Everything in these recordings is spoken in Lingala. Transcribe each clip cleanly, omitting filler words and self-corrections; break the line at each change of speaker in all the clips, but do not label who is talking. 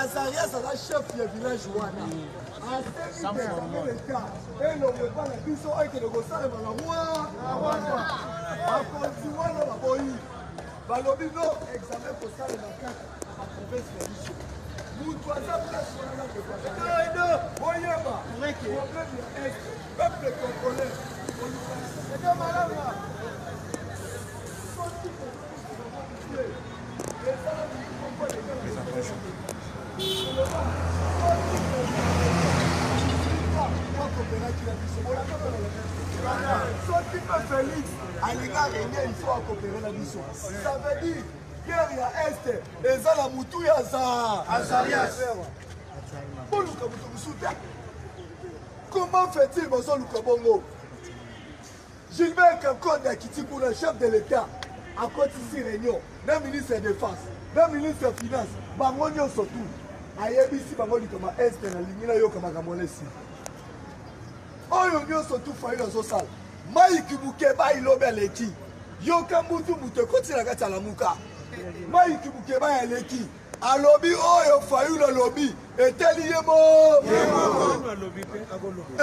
Azarias aza chef ya village wana. Asengi examen d'État elongo epa na biso ekende kosalema na Rwanda. Bakonzi wana baboyi, balobi no examen kosalema kaka na baprovince na biso. Mutu aza place wana na ndeko boyeba problème ya est peuple congolais koluka soki mpe Félix alinga renie, il faut akopere na biso. Ça veut dire guerre ya est eza na mutu ya za Azarias. Boluka moto mosusu te. Comment fait-il bazoluka bongo? Gilbert Kankonde akiti kuna, chef de l'État akotisi réunion na ministre ya défense, na ministre ya finance, bango nyonso tu ayebisi bango likambo ya este. Nalingi nayoka makambo wana esili oyo nyonso tu Fayulu azosala. Mike Mukebayi lobi aleki, yoka mbutu moto ekoti na kati ya Lamuka. Mike Mukebayi aleki, alobi oyo Fayulu alobi etali ye mo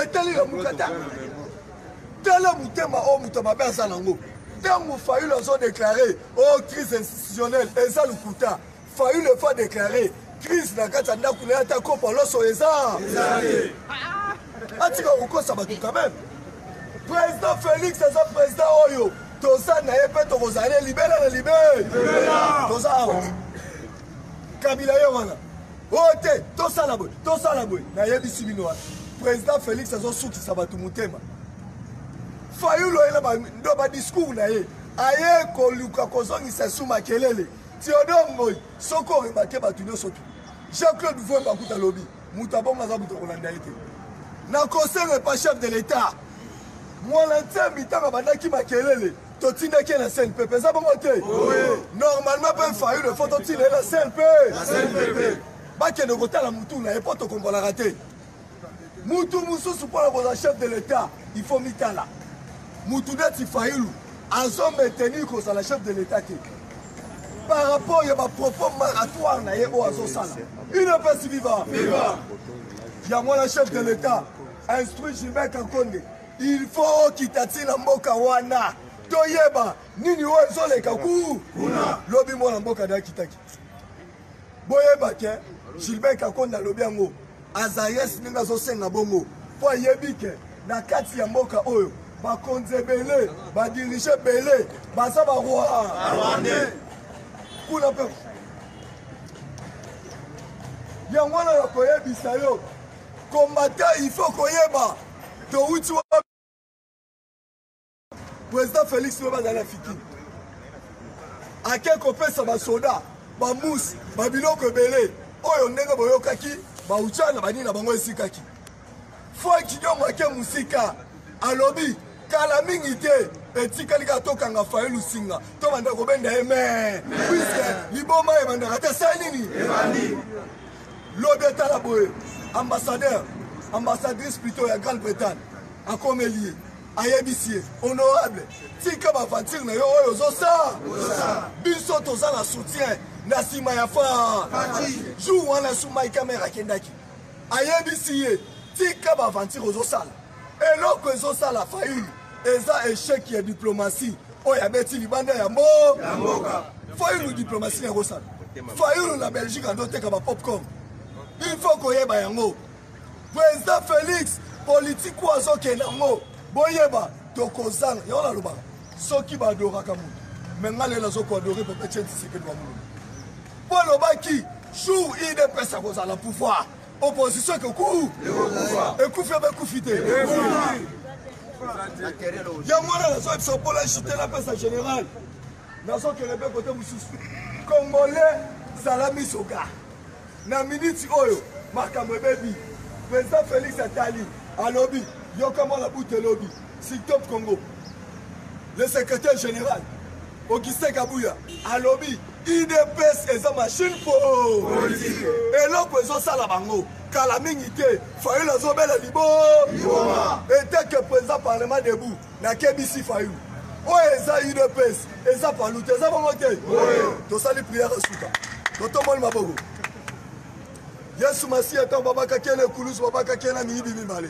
etali Lamuka ta. Tala motema oyo moto mabe aza nango. Ntango Fayulu azodeklare oyo crise institutionnelle eza lokuta, Fayulu efa déclare crise na kati ya ndako na ye, ata kopa loso eza, atika kokosa bato quand même. Président Félix aza président oyo toza na ye mpe tokozala ne libela na libe. Toza awa, Kabila ye wana oyo te, tosala boye, tosala boye. Nayebisi bino wana, président Félix azosukisa bato motema. Fayulu oye na ndo badiscours na ye, aye koluka kozongisa su makelele. Theodore Ngoi, soki oremake bato nyonso tu, Jean-Claude Vuemba kuta alobi moto abongo aza moto akolanda ye te. Nakosenga epa chef de l'État, mwana Nzambi, ntango abandaki makelele, totindaki ye na CNPP, eza bongo te? Normalement mpe Fayulu efo totinda ye na CNP, bakende kotala mutu na ye, mpo tokombolaka te mutu mosusu. Mpona kozala chef de l'État, il faut mitala. Mutu neti Fayulu azo maintenir kozala chef de l'État te par rapport ya bapropos maratoire na ye oyo azosala. UDPS viva! Yango wana chef de l'État instruit Gilbert Kankonde, il faut okita ntina mboka wana, toyeba nini oyo ezoleka ku lobi. Mwana mboka de akitaki, boyeba ke Gilbert Kankonde alobi yango. Azarias ndenge azosenga bongo mpo ayebi ke na kati ya mboka oyo bakonzi ebele, badirige ebele baza baroi kuna mpe. Yango wana na koyebisa yo combattant, il faut koyeba towuti. Président Félix oyo bazali na Fiki, ake kopesa basoda bamusi babiloko ebele oyo ndenge boyokaki bautia na banini na bango esikaki. Frank Diongo ake mosika, alobi kala mingi te, etikali kaka tokanga Fayulu singa, tobanda kobenda ye me puisque liboma ebandaka te. Sali nini lobi? Etala boye, ambassadeur, ambassadrice plutôt ya Grande-Bretagne akomeli ye, ayebisi ye: "Honorable, tika baaventure na yo oyo ozosala, biso toza na soutien na nsima ya fa." Jour wana su Mike Hammer akendaki, ayebisi ye: "Tika baaventure ozosala." Eloko ezosala Fayulu eza échec ya diplomatie oyo abeti libanda ya mboka. Fayulu, diplomatie yakosala Fayulu na Belgique, andoteka bapopcorn. Il faut koyeba yango. Président Félix, politike oyo azokende yango, boyeba tokozanga yango. Nalobaka soki baadoraka moto, me nga lelo azokoadore papa Etienne Tshisekedi wa Mulumba, mpo alobaki jour UDPS akozala pouvoir, opposition ekoku ekufi abe ekufi te. Yango wana nazoyebisa mpola jite napesa général, nazokende mpe kote mosusu. Congolais, zala misoga na miniti oyo makambo ebebi. Président Félix atali, alobi yoka mwana butu, elobi Sictop Congo, le secrétaire général Augustin Kabuya alobi UDPS eza machine po eloko ezosala bango kala mingi te. Fayulu azobela libo eteke président Parlement debout. Nakebisi Fayulu, oyo eza UDPS, eza palu te, eza bongo te. Tosali prière, suka, totomboli maboko. Yesu Masiya, ntango babakaki ye na ekulusu, babakaki ye na miyibi mibale.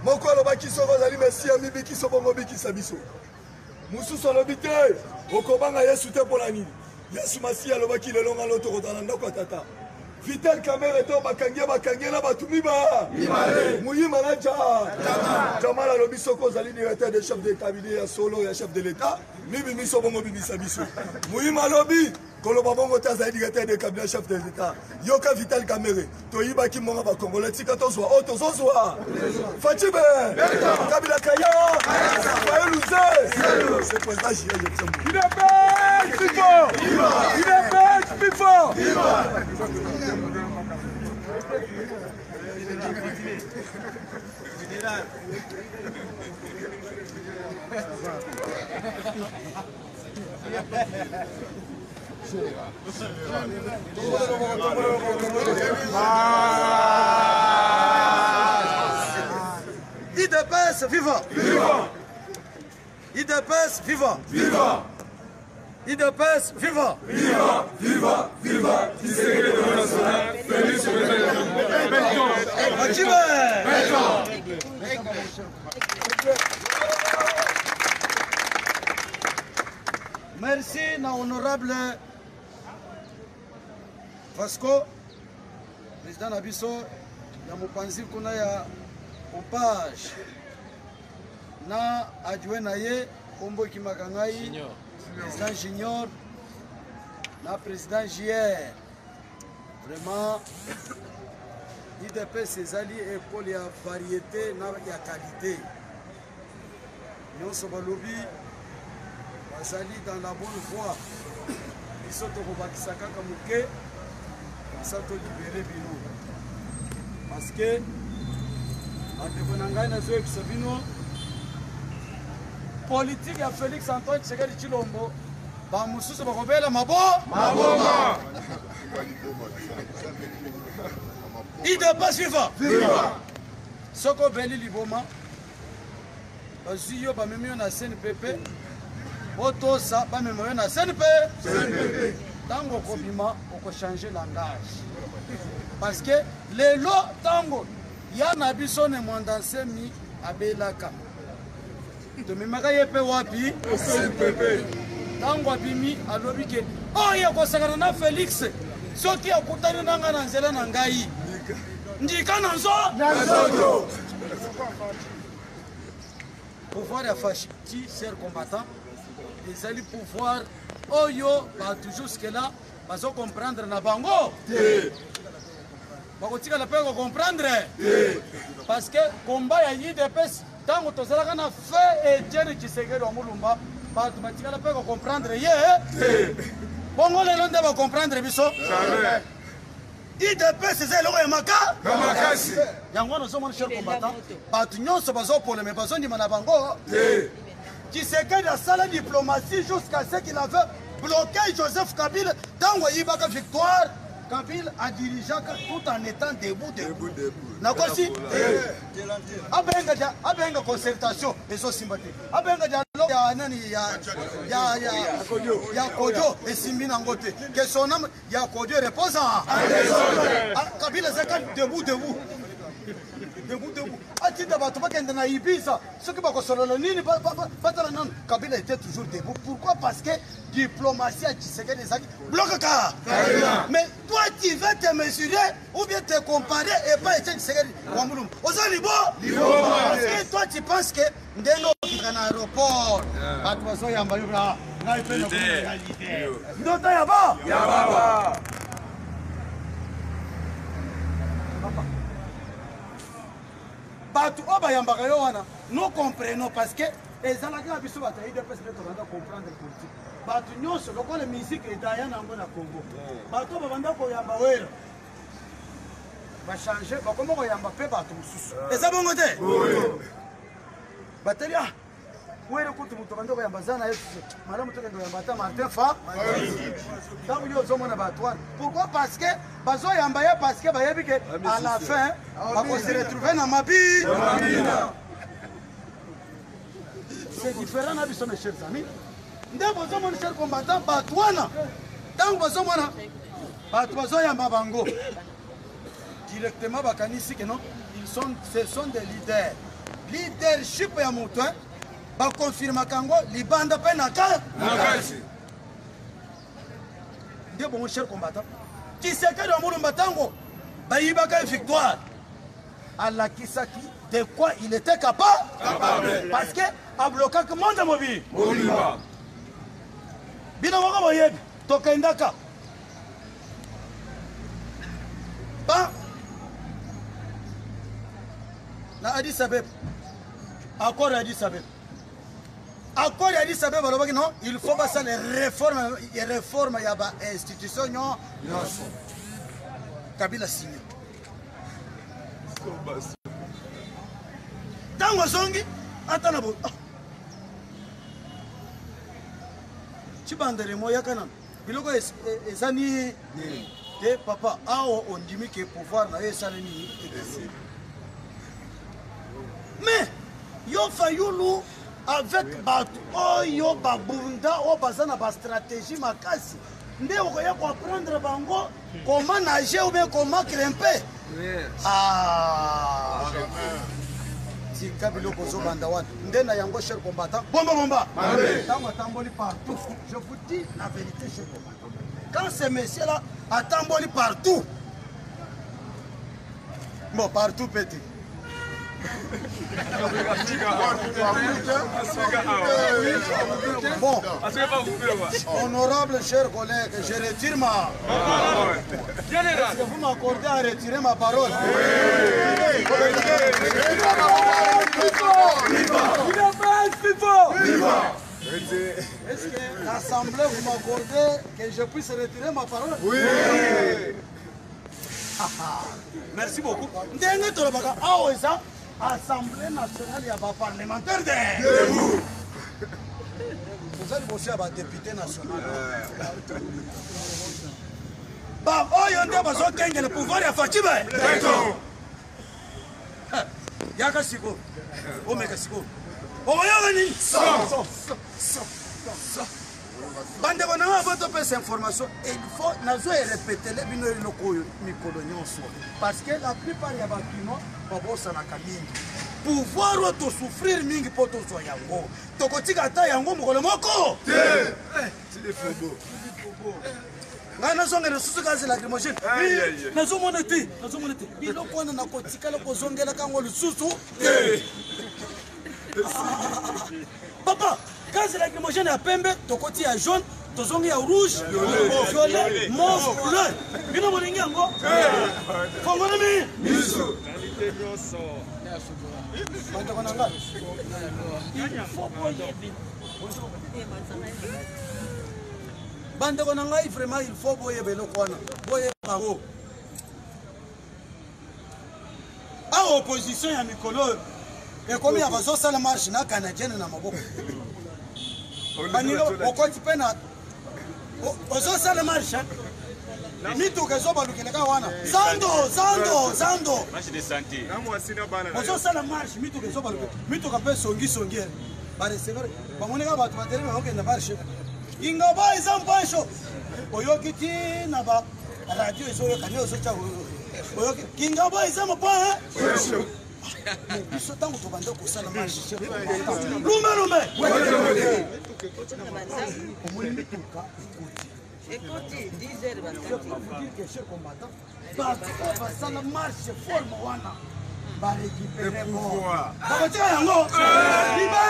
Moko alobaki, soki ozali Mesiya, mibikiso bongo obikisa biso. Mosusu alobi te, okobanga Yesu te mpo na nini? Yesu Masiya alobaki, lelo ngai loto kozala na ndako ya tata. Vital Kamerhe to bakangi ye, bakangi ye na bato miba Muyima na ja Jamal alobi soki ozali directeur de chef de cabinet ya solo ya chef de l'État, mibimiso bongo bimisa biso. Muyima alobi koloba bongo te, azali directeur de cabinet chef de l'État. Yoka Vital Kamerhe, toyibaki mbongo ba Congolais, tika tozwa oyo tozozwa. Fatshi be Kabila kaya Fayulu ze c'est président J.A.
UDPS viva! UDPS viva!
UDPS viva!
Viva!
UDPS viva!
Viva!
UDPS viva!
Viva! Viva! Viva! Tshisekedi national, Félix
Tshisekedi. Merci na honorable Vasco, président na biso ya mopanzi kuna ya pompage na adjoint na ye kombo ekimaka ngai président junior na président JR. Vraiment UDPS ezali ekole ya variété na ya qualité. Nyonso balobi bazali dans la bonne voie. Biso tokobakisa kaka moke comme ça tolibere bino, parce que bandeko na ngai nazoyebisa bino politike ya Félix Antoine Tshisekedi Tshilombo, bamosusu bakobela mabo
maboma.
UDPS viva! Soki obeli liboma, bazwi yo, bamemi yo na CNPP, otosa bamema yo na CNP. Ntango okobima, okochange langage, parce que lelo ntango ya na biso ne Mwanda Nsemi abelaka, tomemaka ye mpe wapi? Ntango abimi, alobi ke oyo akosakana na Félix, soki akutani na ngai na nzela na ngai, ndika na nzoto. Pouvoir ya Fatshi, cher combattant, ezali pouvoir oyo bato jusque là bazo comprendre na bango
te,
bakotikala mpe kocomprendre
te,
parce que combat ya UDPS, ntango tozalaka na feu Etienne Tshisekedi wa Mulumba, bato batikala mpe kocomprendre ye
te.
Bongo lelo nde bacomprendre biso. UDPS eza eloko ya maka
makasi.
Yango wana ozomona, cher combattant, bato nyonso bazopoleme, bazondima na bango
te.
Tshisekedi asala diplomatie jusqu'à ce qu'il avait bloqué Joseph Kabila ntango ayibaka victoire. Kabila adirigeaka tout en étant debout, debout. Nakosi abenga dia, abenga concertation ezosimba te, abenga dialogue ya nani ya Kodio, esimbi nango te. Que son âme ya Kodio repose en. Kabila ezaka debout, debout, debout, debout. Atinda bato bakende na Ibiza, soki bakosolola nini batala nanu. Kabila était toujours debout. Pourquoi? Parce que diplomatie ya Tshisekedi ezalaki blokaka. Mais toi, tu veux te mesurer ou bien te comparer epai Etienne Tshisekedi wa Mulumba, oza libo, parce que toi, tu penses que ndenge okitaka na aéroport, bato bazoyamba yo. Ngai mpe nakomi ndoto ya ba
ya baba.
Bato oyo bayambaka yo wana, nous comprenons, parce que ezalaki na biso bato ya UDPS nde tobanda comprendre politique. Bato nyonso, lokola musique edaya nango na Congo, bato oyo babanda koyamba Wera bachange, bakoma koyamba mpe bato mosusu. Eza bongo te? Bateli ah Were kutu moto bandi koyamba aza na ye malamu, tokende koyamba ata Martin fa. Ntango yo ozomona bato wana, pourquoi? Parce que bazoyamba ye parce que bayebi ke à la fin bakose retrouver na mabi. C'est différent na biso, mes chers amis. Nde bozomona, cher combattant, bato wana, ntango bazomona bato bazoyamba bango. Directement bakanisi que non, ils sont, ce sont des leaders. Leadership ya moto bakonfirmaka yango libanda mpe na ka
Makasi.
Nde bongo, cher combattant, Tshisekedi wa Mulumba, ntango bayibaka ye victoire, alakisaki de quoi il était capable,
Capable.
Parce que ablokaki monde mobile.
Mobimba.
Bino moko boyebi, tokendaka ba na Addis Abeba, accord ya Addis Abeba. Accord ya Addis Abeba balobaki non, il faut basala réforme, réforme ya bainstitution nyonso. Kabila signe. Ntango azongi ata na bo ah. Cibandele moyaka nano biloko eza ni te. Papa, awa ondimi ke pouvoir na yo esali nini? Mais yo Fayulu avec bato oyo babunda, oyo baza na bastratégie makasi, nde okoya koapprendre bango comment nager ou bien comment grimper? Ah, tika biloko ozobanda wana. Nde na yango, cher combattant, bomba bomba. Ntango atamboli partout, je vous dis la vérité, cher combattant, quand ce monsieur là atamboli partout, bon, partout petit. Bon, honorable chers collègues, je retire ma. Est-ce que vous m'accordez à retirer ma parole?
Oui.
Viva! Est-ce que l'Assemblée, vous m'accordez que je puisse retirer ma parole?
Oui.
Merci beaucoup. Ndenge tolobaka awa, eza Assemblée nationale ya baparlementaire de toza liboso ya badéputé national, baoyo nde bazokengela pouvoir ya Fatshi be. Yaka sikoyo, omeka sikoyo, okoyoka nini? Bandeko na nga, avo topesa information, il faut nazo erepetele bino eloko oyo mikolo nyonso, parce que la plupart ya bakinois babosanaka mingi. Pouvoir oyo tosouffrir mingi mpo tozwa yango, tokotika ata yango mokolo moko. Ngai nazongela lisusu gaz lacrymogène? Nazomona te, nazomona te biloko wana. Nakotikala kozongelaka yango lisusu te. Papa, gaz lacrymogène ya pembe, tokoti ya jaune, tozongi ya rouge, violet, mauve, bleu. Bino bolingi yango? Fongolami bandeko na ngai, il faut boyebi. Bandeko na ngai, vraiment il faut boyeba eloko wana, boyeba yango. Awa opposition ya mikolo oyo ekomi ya bazosala marche na canadienne na maboko. Baninga, okoti mpe na ozosala marche, mituka ezobalukelaka wana, zando, zando, zando. Ozosala marche, mituka ezobalukela, mituka mpe songisongi. Barecevoir bamonika bato batelemi, bakokende marche. Ingaba eza mpansho, oyoki ti na ba radio ezoyoka nde ozotya, oyoki kingaba eza mopa. Biso ntango tobanda kosala marche, lume lume, omoni mituka ekoti.
Ekoti 10 heures bakati.
Vous dire que, cher combattant, bato oyo basala marche forme wana barécupere, bakotika yango libe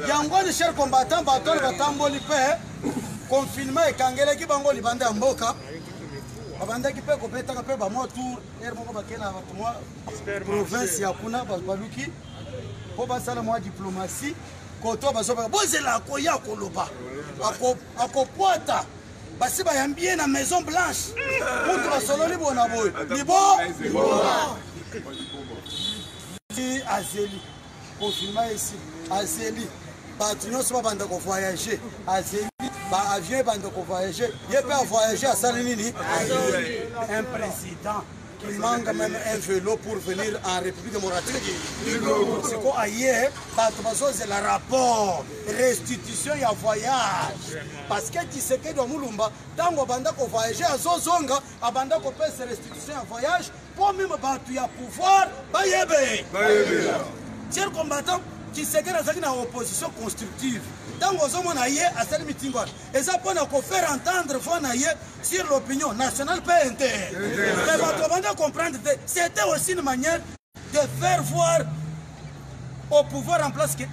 yango wana. Cher combattant, bato wana batamboli mpe confinement ekangelaki bango libanda ya mboka, babandaki mpe kobetaka mpe bamwa tour ere moko, bakei na mwa province ya kuna, baluki mpo basala mwa diplomatie. Koto bazobaka, bozela, akoya koloba, akopwata. Basi bayambi ye na Maison Blanche, mutu basololi bona boye libo azeli confinement esi azeli, bato nyonso babanda kovoyage, azeli baavion ebanda kovoyage, ye mpe avoyage. Asali nini? Un président. Il manque même un vélo pour venir en République démocratique du Congo. Siko aye bato bazozela rapport restitution ya voyage parce que Tshisekedi wa Mulumba ntango abanda kovoyage azozonga abanda kopesa restitution ya voyage mpo meme bato ya pouvoir bayebe. Cher combattant, Tshisekedi azalaki na opposition constructive. Ntango ozomona ye asali mitingo wana eza mpo na kofaire entendre voix na ye sur l'opinion nationale mpe inter. Mais bato babanda comprendre te, c'était aussi une manière de faire voir au pouvoir en place que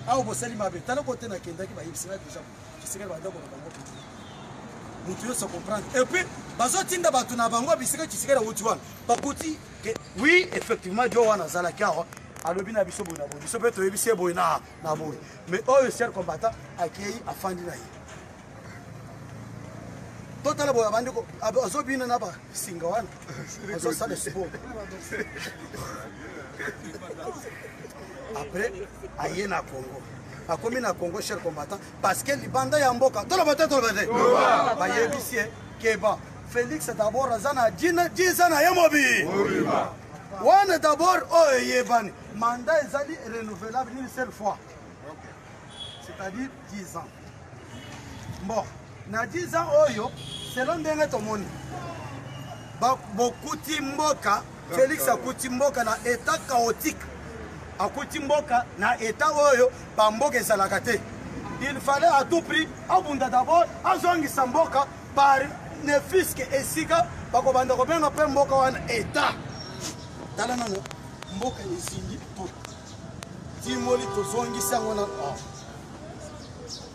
awa bosali mabe. Tala kote nakendaki bayebisi nga déjà Tshisekedi banda koloba bango moto nyonso comprendre. Et puis bazotinda bato na bango bisika Tshisekedi awuti wana bakuti que oui effectivement jo wana azalaki awa alobi na biso boye na boye, biso mpe toyebisi ye boye na boye, mais oyo cher combattant akei afandi na ye totala boye abandi azobina na basinga wana azosala sport. Après aye na Congo, akomi na Congo cher combattant, parce que libanda ya mboka toloba te, toloba te, bayebisi ye keba Félix d'abord aza na 10 ans na ye mobi wana d'abord oyo eyebani mandat ezali renouvelable une seule fois, c'est-à-dire 10 ans. Bon, na 10 ans oyo selon ndenge tomoni bokuti mboka, Félix akuti mboka na état chaotique, akuti mboka na état oyo bamboka ezalaka te. Il fallait à tout prix abunda d'abord azongisa mboka par ne fût-ce que esika bakobanda kobenga mpe mboka wana état. Tala nano mboka ezingi to timoli, tozongisi yango na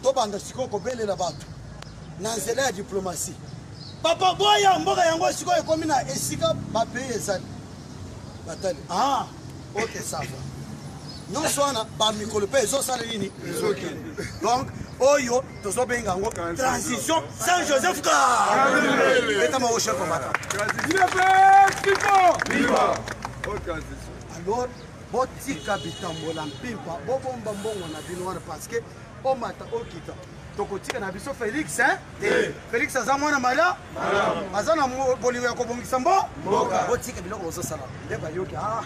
tobanda sikoyo kobelela bato na nzela ya diplomatie. Papa boya mboka yango sikoyo ekomi na esika bapays ezali batali. Ah ok, ça va. Nyonso wana bamikolo mpe ezosala nini, ezokende. Donc oyo tozobenga yango transition Saint Joseph ka etama o cher combattant. Alors botika bitambola mpimpa, bobomba mbongo na bino wana, parce que omata okita tokotika na biso Félix hein? Te. Félix aza mwana mala, aza na bolingo ya kobongisa mboka. Botika biloko bozosala nde bayoki. Ah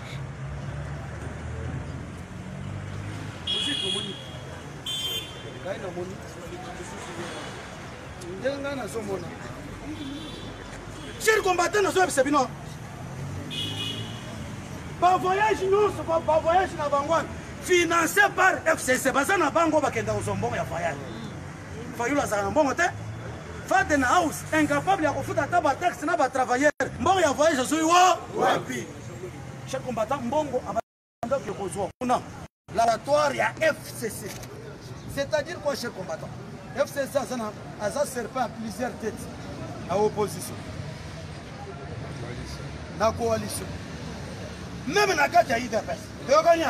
omoni ngai namoni nde ngai nazomona cher combattant, nazoyebisa bino bavoyage nyonso, bavoyage na bango wana financé par FCC. Baza na bango bakenda kozwa mbongo ya voyage. Fayulu azalaka na mbongo te. Faden House incapable ya kofuta ata bataxe na batravailleur, mbongo ya voyage azwi wa wapi? Cher combattant, mbongo abandaki kozwa kuna laboratoire ya FCC, c'est-à-dire quoi, cher combattant? FCC aza na aza serpent à plusieurs têtes, na opposition, na coalition, même na kati ya UDPS. Toyokani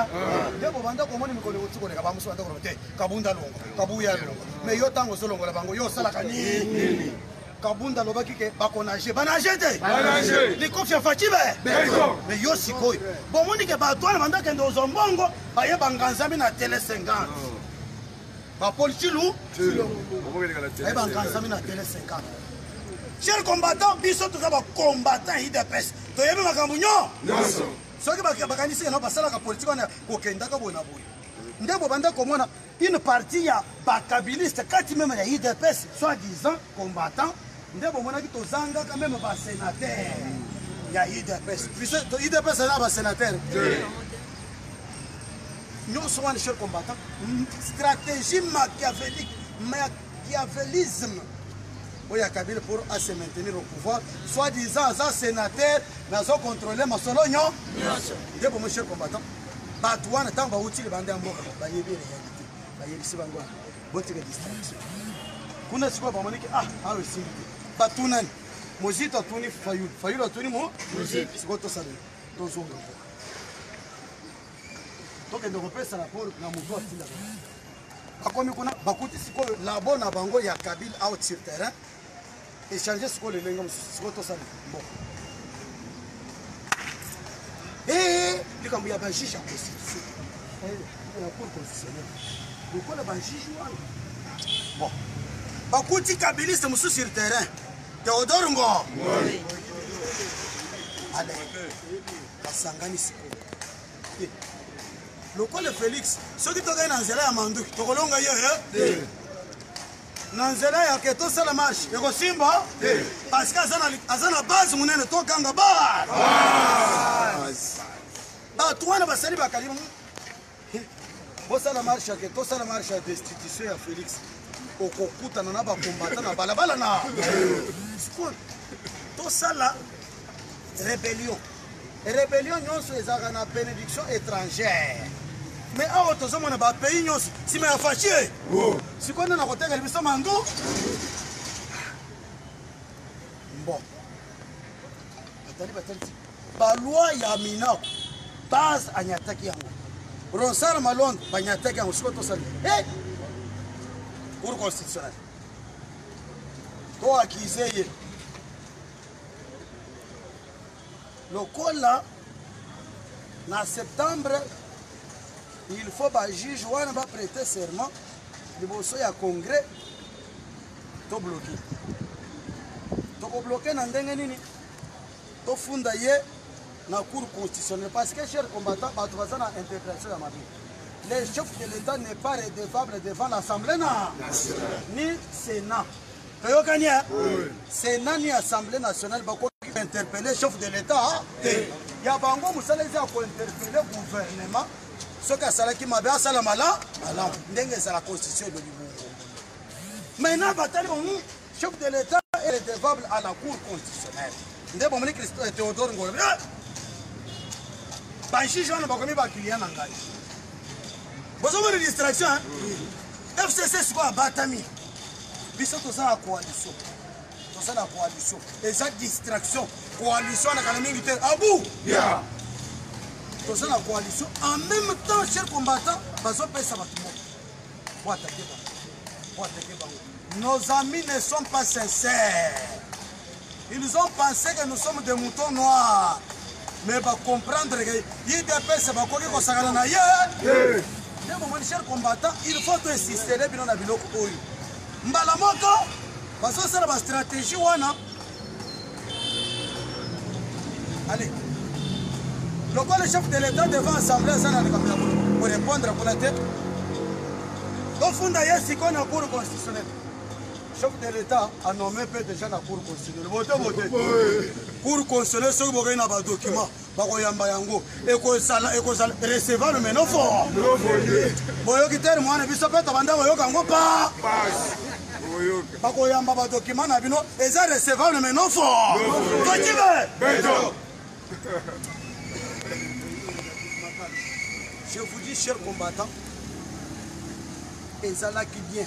nde bobanda komona mikolo ekoti koleka, bamosusu banda koloba te Kabunda longo, Kabuya longo. Mais yo ntango ozolongola bango, yo osalaka nini? Kabunda alobaki ke bakonage, banage te, likofi ya Faci be. Mais yo sikoyo bomoni ke bato wana bandakende ozwa mbongo, baye banganzami na tele 50, bapoli Chilu baye banganzami na tele 50. Cher combattant, biso toza bacombattant UDPS, toyebi makambo nyonso. Soki bakanisi keno basalaka politike wana kokendaka boye na boye, nde bobanda komona une partie ya bakabiliste kati meme ya UDPS, soit disant combattant. Nde bomonaki tozangaka meme basénateur ya UDPS. UDPS eza basénateur nyonso wana, cher combattant, stratégie machiavélique, machiavélisme oyo ya Kabila pour à se maintenir au pouvoir, soit disant aza sénateur mais azocontrôle masolo nyonso. Nde bomo, cher combattant, bato wana ntango bauti libanda ya mboka bayebi réalité, bayebisi bango wana botika distraction kuna. Sikoyo bamoniki ah awa esimbi te, batunani. Mozito atuni Fayulu, Fayulu atuni mo. Sikoyo tosaleli tozonga mboka, tokende kopesa rapport na moto atindaka. Bakomi kuna, bakuti sikoyo labo na bango ya Kabila out sur terrain échange. Sikoyo lelenge mosusu, sikoyo tosala mboka likambo ya bajuge ya constitution, ya cour constitutionnelle, lokola bajuge wana. Bon, bakuti kabiliste mosusu sur terrain, Théodore Ngo. Ale basangani sikoyo te lokola Felix, soki tokei na nzela ya manduki tokolonga ye eh? Na nzela ya ke tosala marche ekosimba parce que aza na base monene, tokanga ba bato wana basali bakali bosala marche yake, tosala marche ya destitution ya Félix, okokutana na bakombata na balabala na sikoyo. Tosala rébellion, rébellion nyonso ezalaka na bénédiction étrangère, mais awa tozomona bapays nyonso nsima ya Fatshi. Sikoyo nde nakotekela biso mandu. Bon, batali batali ti baloi ya Minaku, base anyataki yango, Ronsard Malonda banyataki yango. Sikoyo tosali hey! Cour constitutionnelle, toakize ye lokola na septembre il faut bajuge wana baprêter serment liboso ya congrès. Tobloke, tokobloke na ndenge nini? Tofunda ye na cour constitutionnelle, parce que, cher combattant, bato baza na interprétation ya mabe. Le chef de l'État n'est pas redevable devant l'Assemblée na ni Sénat. Toyokani? Sénat ni Assemblée nationale bakoki interpeller chef de l'État te. Ya bango mosala eza ya kointerpeller gouvernement, soki asalaki mabe, asala mala malamu, ndenge ezala constitution elobi bongo. Maintenant batali bango, chef de l'État est redevable à la cour constitutionnelle. Nde bomoni Théodore Ngolo, bajuge wana bakomi baclient na ngai. Bozomona distraction? FCC sikoyo abatami, biso toza na coalition, toza na coalition, eza distraction. Coalition wana kala mingi te abu toza na coalition. En même temps, cher combattant, bazopesa bato moko po attaquer bango, po attaquer bango. Nos amis ne sont pas sincères, ils ont pensé que nous sommes des moutons noirs, mais bacomprendre que UDPS bakoki kosakana na ye. Nde bomoni, cher combattant, il faut toinsistele bino na biloko oyo. Mbala moko bazosala bastratégie wana. Allez, lokola chef de l'État devant assemblée aza na likambo ya korépondre kuna te, tofunda ye sikoyo na cour constitutionnelle. Chef de l'État anommé mpe déjà na cour constitutionnelle. Bote bote cour constitutionnelle, soki bokei na badocument, bakoyamba yango, ekozala ekozala recevable mais non fort. Boyoki terme wana? Biso mpe tobanda koyoka yango pa bakoyamba badocument na bino, eza recevable mais non fort. Totibe. Je vous dis, chers combattants, ezalaki bien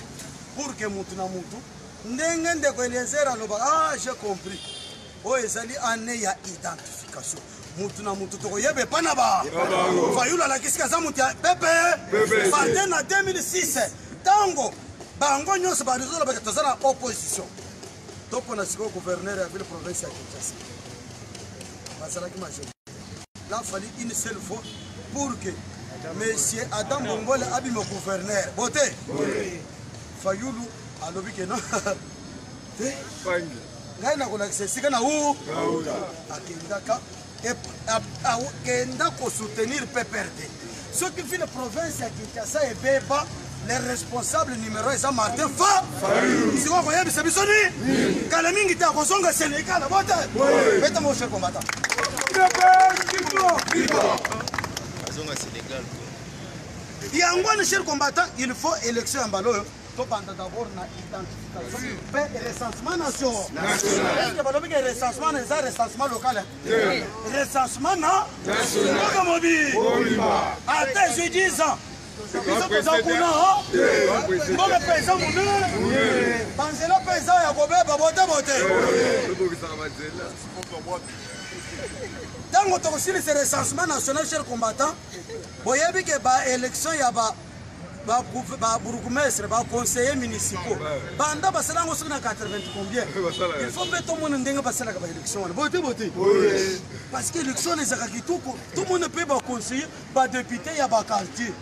pour que mutu na mutu, ndenge ndeko Eliezer aloba, ah, j'ai compris, oyo ezali année ya identification, mutu na mutu tokoyeba epa na ba Fayulu alakisiki aza mutu ya pepe parte na 2006, ntango bango nyonso bazolobaka toza na opposition. Topona sikoyo gouverneur ya ville province ya Kinshasa, bazalaki majorité. Là fallait une seule fois pour que monsieur Adam Bongole abima gouverneur. Bote Fayulu alobi ke non te, ngai nakolakisa esika na u akendaka, akenda kosoutenir PPRD. Soki ville province ya Kinshasa ebeba, le responsable numéro eza Martin Fa. Sikoyo koyebisa biso ni kala mingi te akozonga Sénégal. Bote beta mo, cher combattant.
Azonga Sénégal.
Yango wana, cher combattant, il faut élection ya mbala oyo tobanda d'abord na identification mpe recensement nation. Est-ce balobi ke recensement na eza recensement local, recensement na mboka mobi? Ata ezwi 10 ans, biso toza kuna, mboka mpe eza monene, banzela mpe eza ya kobeba. Bote bote, ntango tokosilisa recensement national, cher combattant, boyebi ke baélection ya ba Babourgmestre, baconseiller municipaux, banda basala yango soki na 80 combien, il faut mpe tomona ndenge basalaka baélection wana. Bote bote, parce que élection wana ezalaka kitoko. Tomona mpe baconseiller, badepute ya baquartier,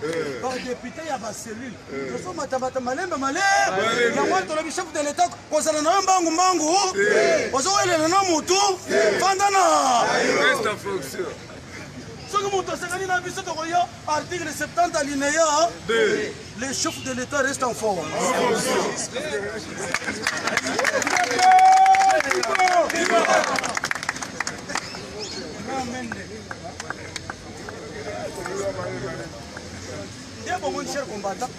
badepute ya bacellule. Tozomatamata malembe malembe. Yango wana tolobi chef de l'état kozala na yo mbangu mbangu, ozowelela na motu, fanda na soki moto asengani na biso tokoya. Article 70 alinéa 2, le chef de l'état reste en forme. Nde bomoni, cher combattant,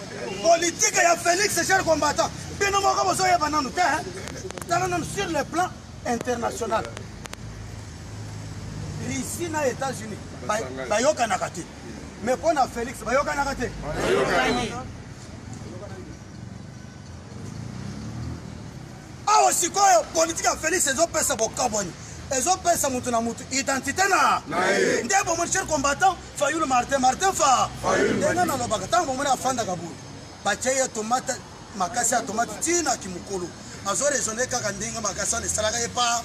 politique ya Félix, cher combattant, bino moko bozoyeba nanu te. Tala nanu sur le plan international, Russie na États-Unis bayokanaka te, mais mpo na Félix bayokanaka te. Awa sikoyo politike ya Félix ezopesa bokabwani, ezopesa mutu na mutu identité na nde. Bomoni, cher combattant, Fayulu Martin, Martin fa ndenge nalobaka, ntango bomoni afandaka boye, batie ye tomate, makasi ya tomate ntina kimokolo, azo raisonne kaka ndenge makasi wana esalaka ye pa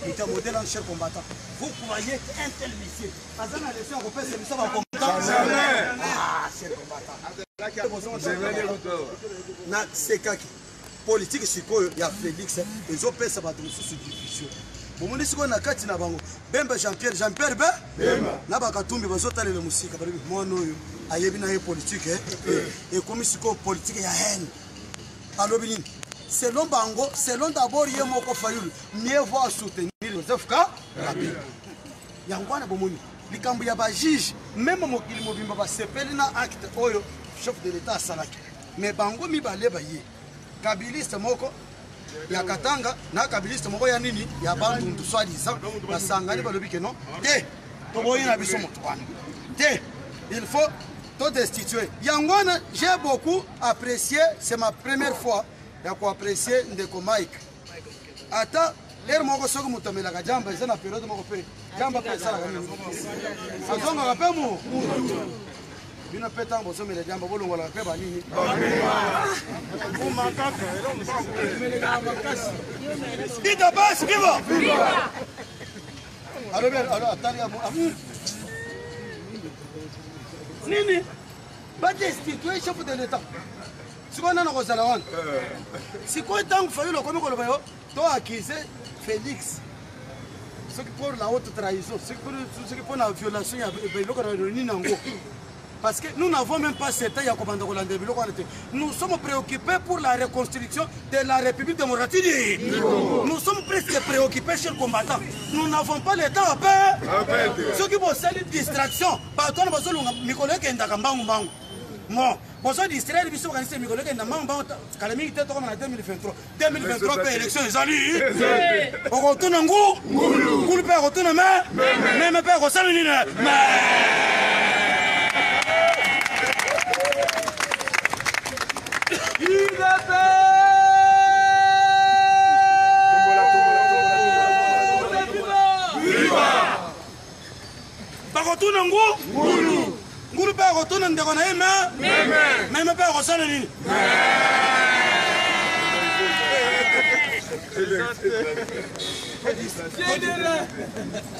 moto ya modèle wana. Cher combattant, vous croyez qu'un tel monsieur aza na leçon ya kopesa biso bacombattant? Ah, cher combattant, nasekaki. Politike sikoyo ya Félix ezopesa bato mosusu division. Bomoni sikoyo na kati na bango, Bemba Jean Pierre, Jean Pierre be na bakatumbi bazotalela mosika, balobi mwana oyo ayebi na ye politike. Ekomi sikoyo politike ya haine. Alobi nini? Selon bango, selon d'abord ye moko Fayulu, mieux vaut soutenir Joseph Kabila. Yango wana bomoni likambo ya bajuge, meme mokili mobimba basepeli na acte oyo chef de l'état asalaki, mais bango mibale baye, kabiliste moko ya Katanga na kabiliste moko ya nini ya Bandundu, soi-disant basangani, balobi ke non te, toboyi na biso moto wana te, il faut todestituer. Yango wana j'ai beaucoup apprécié, c'est ma première fois ya koapprécier ndeko Mike. Ata lere moko soki moto amelaka jamba, eza na periode moko mpe jamba mpe esalaka nini, azongaka mpe mu bino mpe. Ntango bozomela jamba, bolongolaka mpe banini. UDPS viva! Alobi atali nini? Badestitue chef de l'état. Sikoyo nana kozala wana sikoyo, ntango Fayulu akomi koloba yo to accuse Félix soki pour la haute trahison, soki mpo na violation ya biloko na nini yango, parce que nous n'avons même pas certain ya kobanda kolanda biloko wana te. Nous sommes préoccupés pour la reconstruction de la République démocratique. Nous sommes presque préoccupés, chers combattants, nous n'avons pas le temps à perdre. Soki bosali distraction, bato wana bazolunga mikolo ekendaka mbangu mbangu. Bon, bozo distraire biso, bakanisi mikolo ekenda mbangu mbangu. Kala mingi te tokoma na 2023. 2023 mpe élection ezali, okotuna ngu ngulu mpe akotuna me meme mpe akosala nini me. Bakotuna ngu ngulu mpe akotuna ndeko na ye me meme mpe akosala nini.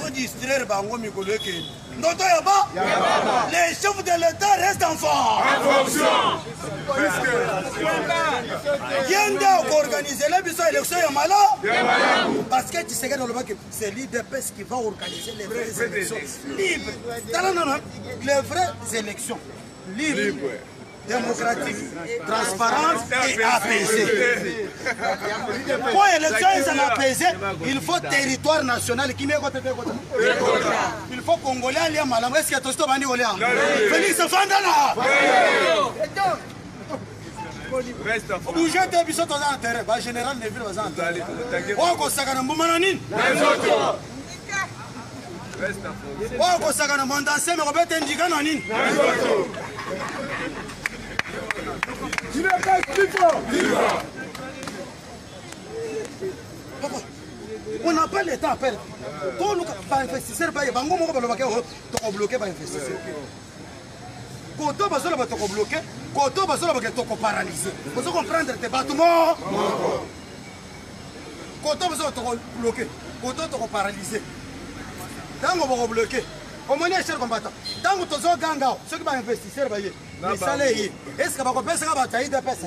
Todistraire bango, mikolo ekende ndoto ya ba les chefs de l'état reste en fonction. Ye nde akoorganizele biso élection ya mala, parce que Tshisekedi alobaki c'est l'UDPS qui va organiser les vraies élections libres. Tala nano, les vraies élections libres, démocratique, transparente et apaisée. Pour élection ezala apaisée, il faut territoire national kimi ekota te ekota. Il faut Congolais alia malamu. Est-ce que tosi tobandi kolia? Félix fandana. Bouge te, biso toza na terrain, ba général Neville baza na terrain. Oyo kosaka na mbuma na nini? Oyo kosaka na mandanseme kobeta ndika na nini? Papa, on n'a pas le temps à perdre. Toluka bainvestisseur baye, bango moko balobaki tokobloke bainvestisseur. Koto bazoloba tokobloke, koto bazoloba ke tokoparalyse. Ozo comprendre te bato mo koto bazoloba tokobloke, koto tokoparalyse. Ntango bokobloke, omoni cher combattant, ntango tozoganga soki bainvestisseur baye misala eye eske bakopesaka bato ya idps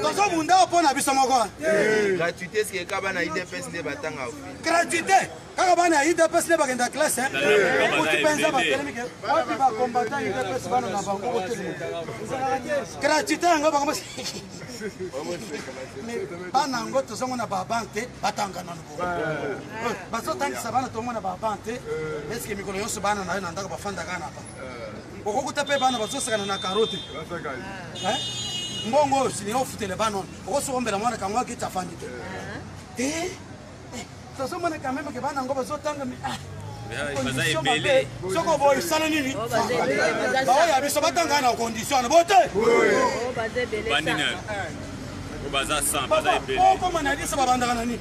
tozobunda mpo na biso moko.
Gratuité eske kaka bana idps nde batanga?
Gratuité kaka bana ya idps nde bakenda classe. Okuti mpenza batelemi ke wapi bacombattant idps, bana na bango botelemi. Gratuité yango bango bana yango tozomona baban te, batanga nano, bazotangisa bana, tomona baban te. Eske mikolo nyonso bana na yo na ndako bafandaka na ba okokuta mpe bana bazosakana na karote? Mbongo oyo silinga ofutele bana wana, okosokombela mwana kango akiti afandi te. Tozomona quand même ke bana yango bazotanga soki oboyi osala nini? Baoya biso batanga na condition wana bote. Okoma na biso babandaka na nini?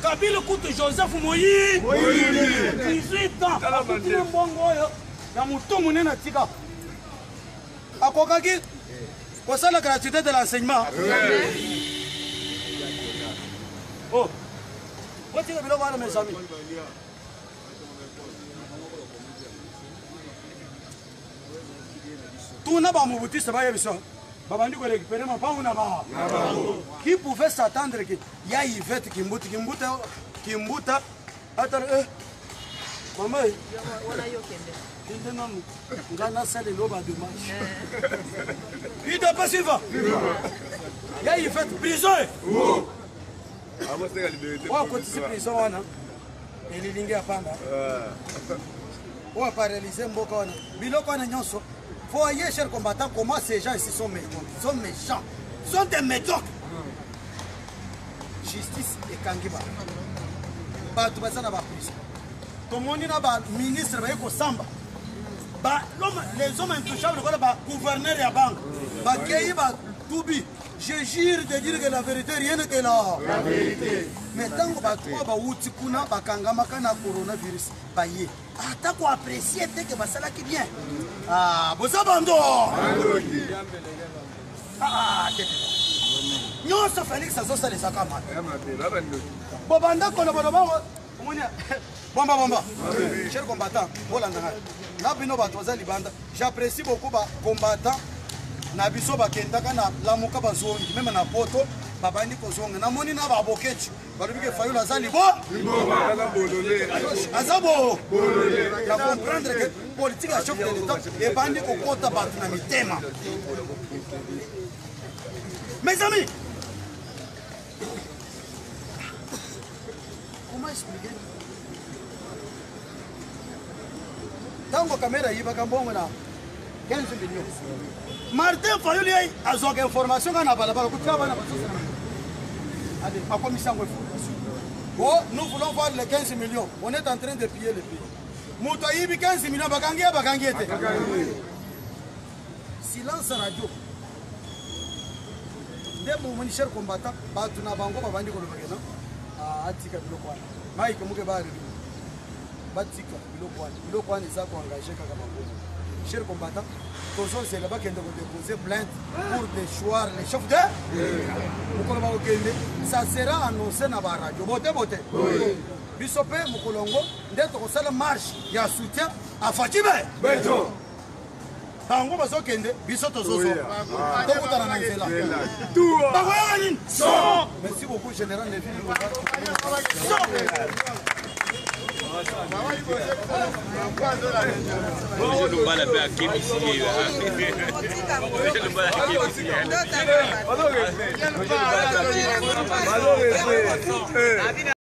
Kabila kutu Joseph Moyi 18 ans akutini mbongo oyo ya motu monene atika, akokaki kosala gratuité de l'enseignement. Oh, botika biloko wana, mes amis. Tuna bamobutiste bayebisa babandi korécupérer mapangu na ba qui pouvait s'attendre que ya Yvette Kimbuta, Kimbuta, Kimbuta ata eh mama kende nanu nga nasala elo badommage. UDPS viva! Ya Yvette prison oyo akotisi prison wana elilingi ya pamba oyo aparalyse mboka wana, biloko wana nyonso. Voyez, chers combattants, comment ces gens ici sont méchants, sont méchants, sont des médiocres. Justice ekangi bango, bato baza na baprison. Tomoni na baministre baye kosamba, les hommes intouchables lokola bagouverneur ya banque bakei batubi. Je jure de dire que la vérité, rien que la vérité. Mais ntango bato oyo bawuti kuna bakangamaka na coronavirus baye, ata koapprécie te ke basalaki bien. Ah, boza bando. Ah, te nyonso Félix azosala ezaka mabe. Bobanda koloba bango omoni bomba bomba. Cher combattant, bolanda ngai na bino bato baza libanda. J'apprécie beaucoup bacombattant na biso bakendaka na Lamuka, bazongi même na Poto, babandi kozonga. Namoni na babokeci balobi ke Fayulu aza libo, aza bo na comprendre ke politique ya chef de l'État ebandi kokota bato na mitema. Mes amis, comment expliquer ntango Kamerhe ayibaka mbongo na 15 millions, Martin Fayulu ye azwaka information kaka na balabala kutika bana bazosala akomisi yango information? Oh, nous voulons voir les 15 millions, on est en train de piller le pays. Moto ayibi 15 millions, bakangi ye, bakangi ye te, silence radio. Nde bomoni, cher combattant, bato na bango babandi koloba kena atika biloko wana. Mike moke baalobi batika biloko wana, biloko wana eza koengage kaka bango. Cher combattant, tozozela bakende kodépose plainte pour déchoir le chef de mokolo bakokende, ça sera annoncé na baradio bote bote. Biso mpe mokolo yango nde tokosala marche ya soutien a Fatshi be. Bango bazokende, biso tozozonga, tokutana na nzela. Bakoyaka nini? Merci beaucoup, général Neville.
Roger Lumbala mpe akebisi ye. Roger Lumbala akebisi ye.